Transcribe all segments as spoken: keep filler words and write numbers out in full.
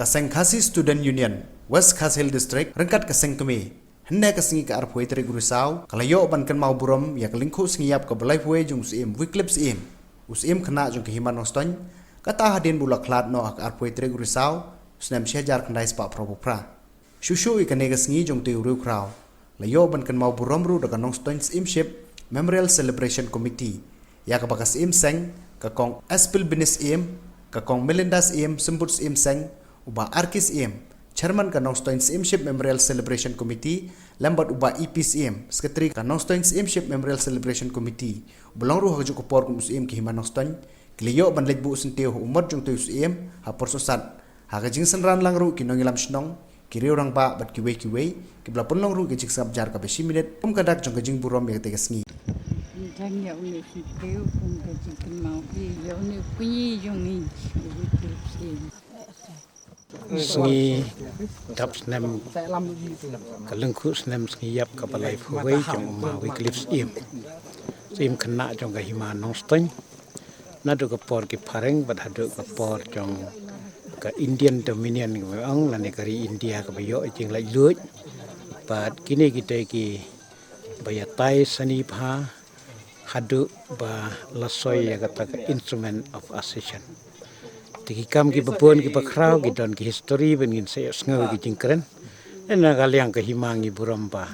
Ka seng Khasi Student Union West Khasi Hills District ryngkat ka seng kmie, hynne ka sngi ka arphew tarik u Risaw, ka la ïoh ban kynmaw burom ïa ka lyngkhuh sngi ïap kaba laiphew jong u Syiem Wycliffe Syiem, u Syiem khynnah jong ka Hima Nongstoiñ, kata hadien ba u la khlad noh ha ka arphew tarik u Risaw, u snem shi hajar khyndai spah phraphew phra. Shuh shuh ïa kane ka sngi jong utei u riewkhraw, la ïoh ban kynmaw burom ruh da ka Nongstoiñ Syiemship Memorial Celebration Committee, ïa kaba ka Syiem Seng, ka Kong Espilbinis Syiem, ka Kong Melinda Syiem, Symbud Syiem Seng, u Bah R K Syiem, Chairman ka Nongstoiñ Syiemship Memorial Celebration Committee, lem bad u Bah E P Syiem, Secretary ka Nongstoiñ Syiemship Memorial Celebration Committee, uba long ruh ha kajuh ka por kum u Syiem ka Hima Nongstoiñ, ki la ïoh ban leit buh syntiew ha u mot jong utei u Syiem ha Porsangsad. Ha ka jingsynran lang ruh ki nongïalam shnong, ki riew rangbah bad kiwei kiwei, kiba la pynlong ruh ka jingsngap jar kaba shi minit, kum ka dak jong ka jingburom ïa katei ka sngi. Tang ïa une u syntiew kum ka jingkynmaw ïa une u kñi jong ngi, u Wycliffe Syiem. Sngi dap snem, ka lyngkhuh snem sngi ïap kaba laiphew jong u ma Wycliffe Syiem, Syiem khynnah jong ka Hima Nongstoiñ. Naduh ka por ki phareng bad haduh ka por jong ka Indian Dominion kaba ong, lane ka ri India kaba ïoh ïa ka jinglaitluid. Bad kine ki dei kiba ïatai sani bha haduh ba la soi ïa kata ka Instrument of Accession. Te ki kam kiba bun kiba khraw ki don ki history ban ngin sa ïohsngew ïa ki jingkren. Na ka liang ka Hima ngi burom ba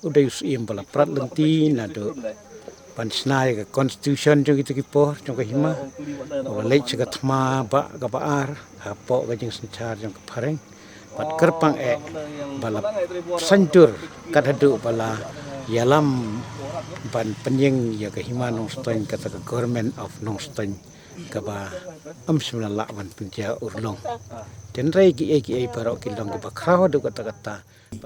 u dei u Syiem ba la prat lynti naduh ban shna ïa ka Constitution jong kita ki por jong ka Hima, uba la leit sha ka thma bah kaba ar hapoh ka jingsynshar jong ka phareng. Bad kyrpang eh ba la saiñdur kat haduh ba la ïalam ban pynïeng ïa ka Hima Nongstoiñ kata ka Government of Nongstoiñ, kaba ym shym la lah ban pynjia urlong. Hynrei kiei kiei baroh ki long kiba khraw haduh katta katta.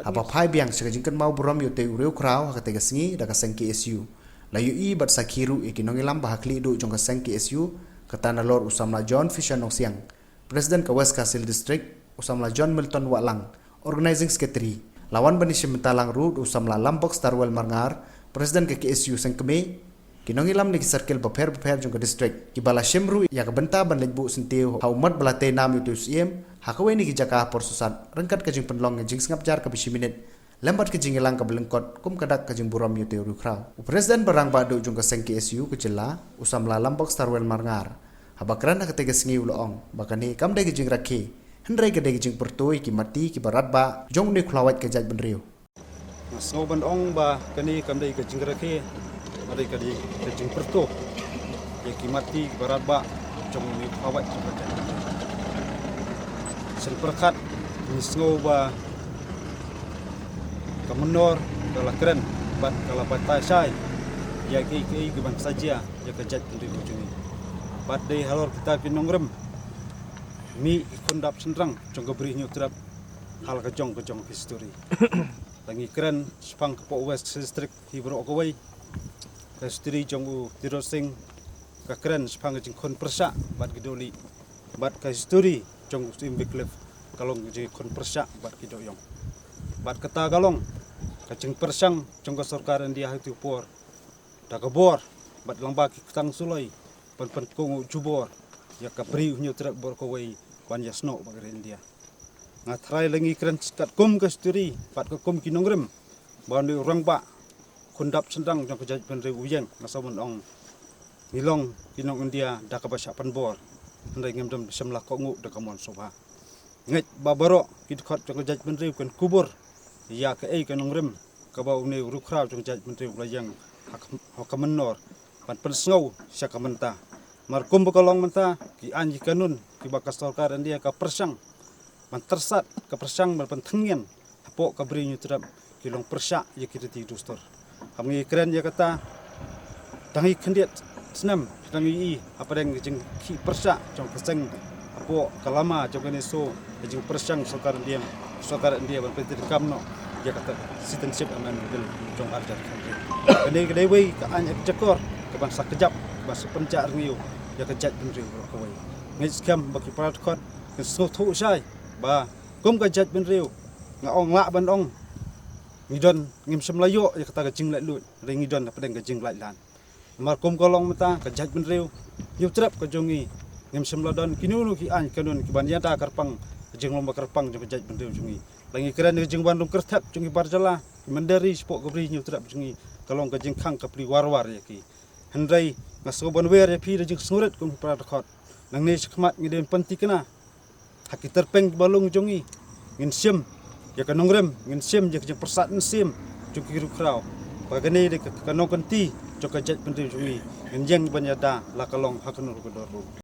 Haba phai biang sha ka jingkynmaw burom ïa utei u riewkhraw ha katei ka sngi da ka seng K S U, la ïohi bad sakhi ruh ïa ki nongïalam ba ha khlieh duh jong ka seng K S U, kata nalor u samla John Fisher Nongsiang, President ka West Khasi Hills District, u samla John Milton Wahlang, Organizing Secretary. La wan ban ïashim bynta lang ruh da u samla Lambok Starwell Marngar, President ka K S U seng kmie, ki nongïalam na ki circle bapher bapher jong ka district, kiba la shim ruh ïa ka bynta ban leit buh syntiew ha u mot ba la tei nam ïa utei u Syiem ha kawei na ki jaka ha Porsangsad, ryngkat ka jingpynlong ïa ka jingsngap jar kaba shi minit, lem bad ka jingïalang kaba lyngkot kum ka dak ka jingburom ïa utei u riewkhraw. U President ba rangbah duh jong ka seng K S U ka jylla, u samla Lambok Starwell Marngar, haba kren ha katei ka sngi u la ong ba kane kam dei ka jingrakhe, hynrei ka dei ka jingpyrto ïa ki mati kiba radbah jong une u khlawait ka jaitbynriew. Nga sngew ban ong ba kane kam dei ka jingrakhe, ka dei ka dei ka jingpyrto ïa ki mati kiba radbah jong une u khlawait ka jaitbynriew. Shen pyrkhat ngi sngew ba ka mynnor ka la kren bad ka la batai shai ïa kiei kiei kiban sa jia ïa ka jaitbynriew jong ngi. Bad dei halor kita ki nongrim, mih ki khun dap shynrang jong ka Bri Hynñiewtrep ha la ka jong ka jong ka histori. Lada ngi kren shaphang ka poh West District hi baroh kawei, ka histori jong u Tirot Sing ka kren shaphang ka jingkhun pyrshah bad ki dohlieh, bad ka histori jong u Syiem Wycliffe ka long ka jingkhun pyrshah bad ki dohïong. Bad kata ka long ka jingpyrshang jong ka sorkar India ha kito ki por da ka bor bad lyngba ki ktang suloi ban pynkohnguh jubor ïa ka Bri Hynñiewtrep baroh kawei ban ïasnoh bad ka ri India. Nga tharai lada ngi kren katkum ka histori bad katkum ki nongrim, ba une u rangbah khun dap shynrang jong ka jaitbynriew u ïeng, nga sngew ban ong ngi long ki nong India da kaba shah pynbor, hynrei ngim don ba shym la kohnguh da ka mon sngewbha. Ngeit ba baroh ki dkhot jong ka jaitbynriew kin kubur ïa kaei ka nongrim kaba une u riewkhraw jong ka jaitbynriew u la ïeng ha ka, ha ka mynnor ban pynsngew sha ka mynta. Namar kumba ka long mynta, ki aiñ ki kanun kiba ka sorkar India ka pyrshang ban tyrsad, ka pyrshang ban pynthyngian hapoh ka Bri Hynñiewtrep ki long pyrshah ïa ki riti dustur. Haba ngi kren ïa kata, dang hi khyndiat snem dang ïohi hapdeng ka jingkhih pyrshah jong ka seng hapoh ka lama jong kane ka shnong, ka jingpyrshang sorkar India, sorkar India ban pyntreikam noh ïa kata Citizenship Amendment Bill jong ar hajar khathynriew. Kane ka dei kawei ka aiñ ekjakor kaban sa kjap, kaban sa pynjah rngiew ïa ka jaitbynriew baroh kawei. Ngeit skhem ba ki para dkhot kin sngewthuh shai ba kum ka jaitbynriew, nga ong, lah ban ong ngi don, ngim shym la ïoh ïa kata ka jinglaitluid, hynrei ngi don hapdeng ka jinglaitlan. Namar kum ka long mynta ka jaitbynriew Hynñiewtrep ka jong ngi, ngim shym la don kino kino ki aiñ kanun kiban ïada kyrpang jinglong ba kyrpang jong ka jaitbynriew jong ngi. La ngi kren ka jingwan rung kyrthep jong ngi bar jylla, ki mynder ri shapoh ka bri Hynñiewtrep jong ngi, ka long ka jingkhang ka pli war war ïa ki. Hynrei nga sngew ban wer ïa phi da jingsngewrit kum ki para dkhot. Nangne shakhmat ngi dei ban pynthikna ha ki tyrpeng ba lung jong ngi. Ngin shim ïa ka nongrim, ngin shim ïa ka jingpyrsad mynsiem jong ki riewkhraw. Ba kane dei ka, ka nongkynti jong ka jaitbynriew jong ngi. Ngin ïeng ban ïada la ka long ha kano ka dor ruh.